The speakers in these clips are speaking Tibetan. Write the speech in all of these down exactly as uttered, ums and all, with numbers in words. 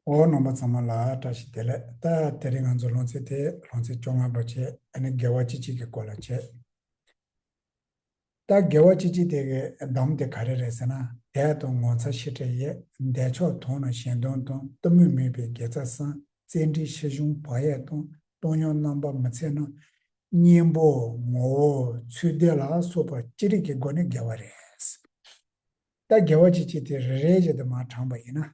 འོ། རྣམ་པ་ཚང་མ་ལ་བཀྲ་ཤིས་བདེ་ལེགས། ད་དེ་རིང་ང་ཚོ་སློབ་ཚན་དེ་སློབ་ཚན་བཅོ་ལྔ་པ་བྱས། ཨ་ནི་དགེ་བ་བཅུ་གཅིག་གི་སྐོར་ལ་བྱས། ད་དགེ་བ་བཅུ་གཅིག་དེ་གི་གདམས་དེ་ག་རེ་རེད་ཟེར་ན། དད་དང་ངོ་ཚ་ཞེ་བྲལ་ཡས། འདོད་ཆགས་དོགས་སྣང་ཞེ་སྡང་དང་། གཏི་མུག་མེད་པའི་དགེ་རྩ་བསམ། བརྩོན་འགྲུས་ཤེས་བྱུང་བག་ཡོད་དང་། བཏང་སྙོམས་རྣམ་པར་མི་འཚེ་རྣམས། གཉེན་པོ་ངོ་བོ་ཚུལ་ལྡན་ལ་སོགས་པ་ཅི་རིགས་ཀྱི་སྒོ་ནས་དགེ་བ་རེད། ད་དགེ་བ་བཅུ་གཅིག་དེ་རེ་རེ་བཞིན་དུ་མར་དྲངས་པ་ཡིན་ན།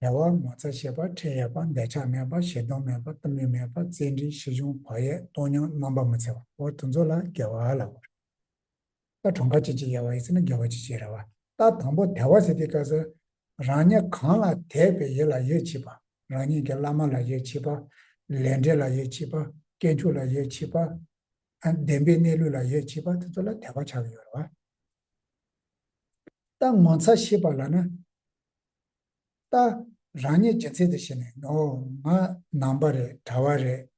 དད་པ། ངོ་ཚ་ཤེས་པ། ཁྲེལ་ཡོད་པ། འདོད་ཆགས་མེད་པ། ཞེ་སྡང་མེད་པ། གཏི་མུག་མེད་པ། བརྩོན་འགྲུས་ཤེས་བྱུང་བག་ཡོད། བཏང་སྙོམས་རྣམ་པར་མི་འཚེ་བ། འོ་དེ་ཚོ་ལ་དགེ་བ་ལབ་དགོས་རེད། ད་གྲངས་ཀ་གཅིག་གཅིག་ཡོད་པ་ཡིན་ཟེར་ན་དགེ་བ་བཅུ་གཅིག་རེད་བ། ད་དང་པོ་དད་པ་ཟེར་དུས་སྐབས་སུ། རང་ཉིད་གང་ལ་དད་པའི་ཡིད་ལ་ཡིད་ཆེས་པ། རང་ཉིད་ཀྱི་བླ་མ་ལ་ཡིད་ཆེས་པ། ལས་འབྲས་ལ་ཡིད་ཆེས་པ། དཀོན་མཆོག་ལ་ཡིད་ཆེས་པ། ཨ། བདེན་པའི་གནས་ལུགས་ལ་ཡིད་ཆེས་པ། དེ་ཚོ་ལ་དད་པ་ཆགས་ཀྱི་ཡོད་རེད་བ། ད་ངོ་ཚ་ཤེས་པ་ལབ་ན། ད་རང་ཉིད་རྒྱུ་མཚན་དེ་ཤེས་ནས། ཨོ། ང་ནང་པ་རེད། གྲྭ་པ་རེད།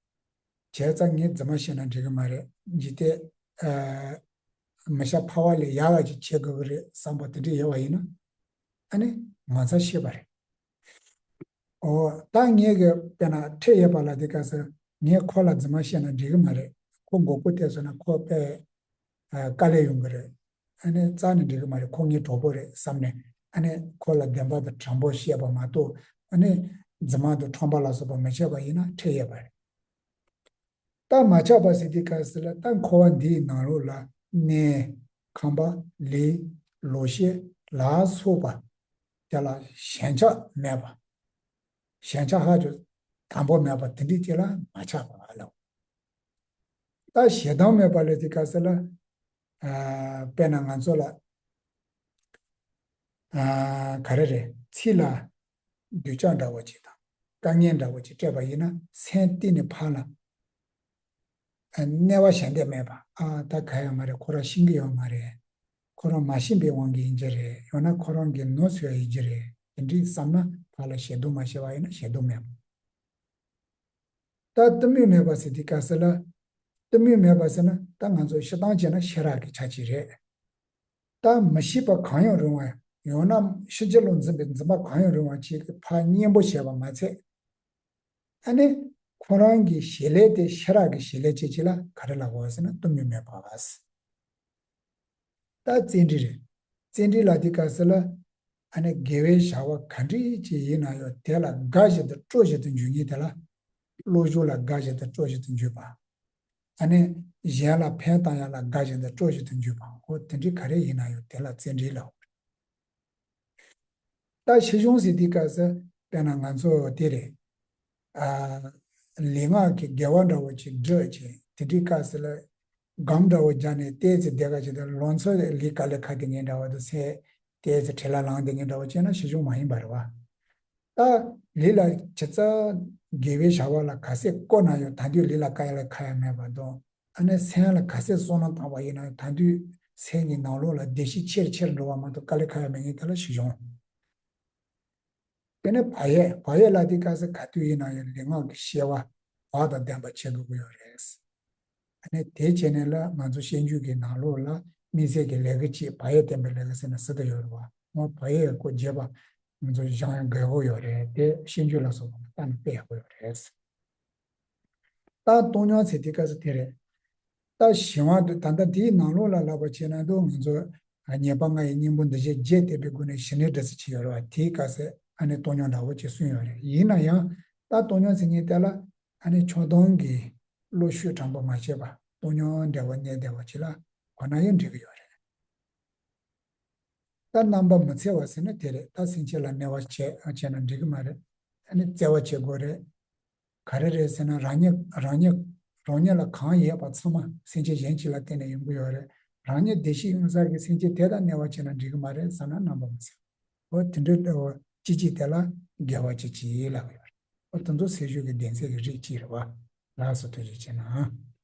བྱས་ཙང་ངས་རྫུན་མ་བཤད་ན་འགྲིག་གི་མ་རེད། འཇིག་རྟེན། ཨ། མི་ཤ་ཕ་བ་ལས་ཡག་ག་ཅིག་བྱེད་དགོས་ཀྱི་རེད་བསམ་པ་དེ་འདྲ་ཡོད་པ་ཡིན་ན། ཨ་ནི་ངོ་ཚ་ཤེས་པ་རེད། ཨོ། ད་ངས་གི་དཔེར་ན་ཁྲེལ་ཡོད་པ་ལབ་དུས་སྐབས་སུ། ངས་ཁོ་ལ་རྫུན་མ་བཤད་ན་འགྲིག་གི་མ་རེད། ཁོ་མགོ་སྐོར་ཐེབས་སོང་ན་ཁོ་དཔེ། ཨ། དཀའ་ལས་ཡོང་གི་རེད། ཨ་ནི་རྩ་ནས་འགྲིག་གི་མ་རེད། ཁོ་ངའི་གྲོགས་པོ་རེད་བསམ་ནས། ཨ་ནི་ཁོ་ལ་བདེན་པ་དང་དྲང་པོ་བཤད་པ་མ་གཏོགས། ཨ་ནི་རྫུན་མ་དང་ཁྲོམ་པ་ལ་སོགས་པ་མི་བྱེད་པ་ཡིན་ན་ཁྲེལ་ཡོད་པ་རེད། ད་མ་ཆགས་པ་ཟེར་དུས་སྐབས་སུ་ལ། ད་འཁོར་བ་འདིའི་ནང་ལོགས་ལ་གནས། ཁང་པ། ལས། ལོ་ཤས་ལ་སོགས་པ་དེ་ལ་ཞེན་ཆགས་མེད་པ། ཞེན་ཆགས་ཧ་ཅང་དམ་པོ་མེད་པ་དེ་འདྲའི་ཅིག་ལ་མ་ཆགས་པ་ལ། ད་ཞེ་སྡང་མེད་པ་ལབ་དུས་སྐབས་སུ་ལ། ཨ། དཔེར་ན་ང་ཚོ་ལ། ཨ། ག་རེ་རེད། ཚིག་ལ་སྡུག་ཅག་འདྲ་བོ་ཅིག་དང་། དཀའ་ངལ་འདྲ་བོ་ཅིག་སྤྲད་པ་ཡིན་ན། སེམས་གཏིང་ནས་ཕར་ལ། ཨ། གནས་པ་ཞེ་འདོད་མེད་པ། ཨ། ད་ག་ཡོད་མ་རེད། ཁོ་རང་ཤེས་ཀྱི་ཡོད་མ་རེད། ཁོ་རང་མ་ཤེས་པའི་དབང་གིས་ཡིན་གྱི་རེད། ཡང་ན་ཁོ་རང་གིས་ནོར་སོང་ཡིན་གྱི་རེད། དེ་འདྲའི་བསམ་ན། ཕར་ལ་ཞེ་སྡང་མ་བྱས་པ་ཡིན་ན་ཞེ་སྡང་མེད་པ། ད་གཏི་མུག་མེད་པ་ཟེར་དུས་སྐབས་སུ་ལ། གཏི་མུག་མེད་པ་ཟེར་ན། ད་ང་ཚོ་སྤྱིར་བཏང་བྱས་ན་ཤེས་རབ་ཀྱི་ཆ་གཅིག་རེད། ད་མི་ཤེས་པ་གང་ཡང་རུང་བ། ཡང་ན་ཕྱིན་ཅི་ལོག་འཛིན་པའི་འཛིན་པ་གང་ཡང་རུང་བ་ཅིག་གི་ཕར་གཉེན་པོ་བྱས་པ་མ་ཚད། ཨ་ནི་ཁོ་རང་གི་བྱེད་ལས་དེ་ཤེས་རབ་ཀྱི་བྱེད་ལས་ཅིག་ཅིག་ལ་ག་རེ་ལབ་དགོས་ཟེར་ན། གཏི་མུག་མེད་པ། ད་བརྩོན་འགྲུས་རེད། བརྩོན་འགྲུས་ལབ་དུས་སྐབས་སུ་ལ། ཨ་ནི་དགེ་བའི་བྱ་བ་ག་འདྲ་ཅིག་ཡིན་ན་ཡང་དེ་ལ་དགའ་བཞིན་དུ་སྤྲོ་བཞིན་དུ་འཇུག་མཁན་དེ་ལ། བློ་སྦྱོང་ལ་དགའ་བཞིན་དུ་སྤྲོ་བཞིན་དུ་འཇུག་པ། ཨ་ནི་གཞན་ལ་ཕན་བཏགས་ཡག་ལ་དགའ་བཞིན་དུ་སྤྲོ་བཞིན་དུ་འཇུག་པ། འོ་དེ་འདྲ་ག་རེ་ཡིན་ན་ཡང་དེ་ལ་བརྩོན་འགྲུས་ལབ། ད་ཤེས་བྱུང་ཟེར་དུས་སྐབས་སུ། དཔེར་ན་ང་ཚོ་དེ་རེད། ཨ། ལུས་ངག་གི་དགེ་བ་འདྲ་བོ་ཅིག་བསྒྲུབས་བྱས། དེ་འདྲའི་སྐབས་སུ་ལ་སྒོམ་འདྲ་བོ་རྒྱག་ནས་ཏོག་ཙམ་བསྡད་ག་ཅིག་དང་། ལང་ཚོ་ལས་དཀའ་ལས་ཁག་བསྡད་མཁན་འདྲ་བོ་དང་། སེམས་ཏོག་ཙམ་བྲེལ་བ་ལངས་བསྡད་མཁན་འདྲ་བོ་བྱས་ན་ཤེས་བྱུང་མ་ཡིན་པ་རེད་བ། ད་ལུས་ལ་ཇི་ཙམ་དགེ་བའི་བྱ་བ་ལ་ག་ཚད་བཀོལ་ན་ཡང་། ད་དུང་ལུས་ལ་དཀའ་ལས་ཁག་ཡག་མེད་པ་དང་། ཨ་ནི་སེམས་ལ་ག་ཚད་བསམ་བློ་བཏང་བ་ཡིན་ན་ཡང་། ད་དུང་སེམས་ཀྱི་ནང་ལོགས་ལ་བདེ་སྐྱིད་ཆེ་རུ་ཆེ་རུ་འགྲོ་བ་མ་གཏོགས་དཀའ་ལས་ཁག་ཡག་མེད་མཁན་དེ་ལ་ཤེས་བྱུང་། དེ་ནས་བག་ཡོད། བག་ཡོད་ལབ་དུས་སྐབས་སུ་ག་དུས་ཡིན་ན་ཡང་ལུས་ངག་གི་བྱ་བ་བག་དང་ལྡན་པ་བྱེད་དགོས་ཀྱི་ཡོད་རེད། ཨ་ནི་དེ་བྱས་ནས་ལ་ང་ཚོ་སྤྱོད་འཇུག་གི་ནང་ལོགས་ལ་དམིགས་བསལ་གྱི་ལས་ཀ་གཅིག། བག་ཡོད་བསྟེན་པའི་ལས་ཀ་ཟེར་ནས་ཟེར་དུ་ཡོད་རེད་བ། འོ་བག་ཡོད་སྐོར་རྒྱས་པ་ང་ཚོ་སྦྱང་ཡག་དགོས་ཀྱི་ཡོད་རེད། དེ་སྤྱོད་འཇུག་ལ་སོགས་པ་ལ་ལྟ་ནས་དཔེ་ཡག་པོ་ཡོད་རེད། ད་བཏང་སྙོམས་ཟེར་དུས་སྐབས་སུ་དེ་རེད། ད་གཞན་དབང་དུ་ད་ལྟ་དེའི་ནང་ལོགས་ལ་ལབ་པ་བྱས་ན། འདུག་ང་ཚོ་ཉེས་པ་ལྔ་ཡི་གཉེན་པོ་འདུ་བྱེད་བརྒྱད་བསྟེན་པའི་སྒོ་ནས་ཞི་གནས་འབྲས་སུ་ཆེ་ཡོད་རེད་བ། དེའི་སྐབས་སུ་ཨ་ནི་བཏང་སྙོམས་འདྲ་བོ་ཅིག་གསུངས་ཡོད་རེད། ཡིན་ན་ཡང་ད་བཏང་སྙོམས་ཟེར་མཁན་དེ་ལ་ཨ་ནི་ཆགས་སྡང་གི་བློ་ཤུགས་དྲག་པོ་མ་བྱས་པ། བཏང་སྙོམས་འདྲ་བོ་གནས་བསྡད་པ་ཅིག་ལ་གོ་ན་ཡང་འགྲིག་གི་ཡོད་རེད། ད་རྣམ་པ་མི་འཚེ་བ་ཟེར་ན་དེ་རེད། ད་སེམས་ཅན་ལ་གནོད་པ་བྱས་བྱས་ན་འགྲིག་གི་མ་རེད། ཨ་ནི་བརྩེ་བ་བྱེད་དགོས་རེད། ག་རེ་རེད་ཟེར་ན། རང་ཉིད་རང་ཉིད་རང་ཉིད་ལ་གང་ཡོད་པ་ཚང་མ་སེམས་ཅན་གཞན་གཅིག་ལ་བརྟེན་ནས་ཡོང་གི་ཡོད་རེད། རང་ཉིད་བདེ་སྐྱིད་ཡོང་ས་གི་སེམས་ཅན་དེ་དང་གནོད་པ་བྱས་ན་འགྲིག་གི་མ་རེད་བསམ་ན་རྣམ་པ་མི་འཚེ་བ། འོ་དེ་འདྲའི་ལྟ་བ་གཅིག་གཅིག་དེ་ལ་དགེ་བ་བཅུ་གཅིག་ལབ་ཀྱི་ཡོད་རེད། འོ་དེ་ཚོ་སེམས་ཤུགས་ཀྱི་ལྡན་ཚད་ཀྱི་རིགས་གཅིག་རེད་བ། ལགས་སོ། ཐུགས་རྗེ་ཆེ་གནང་།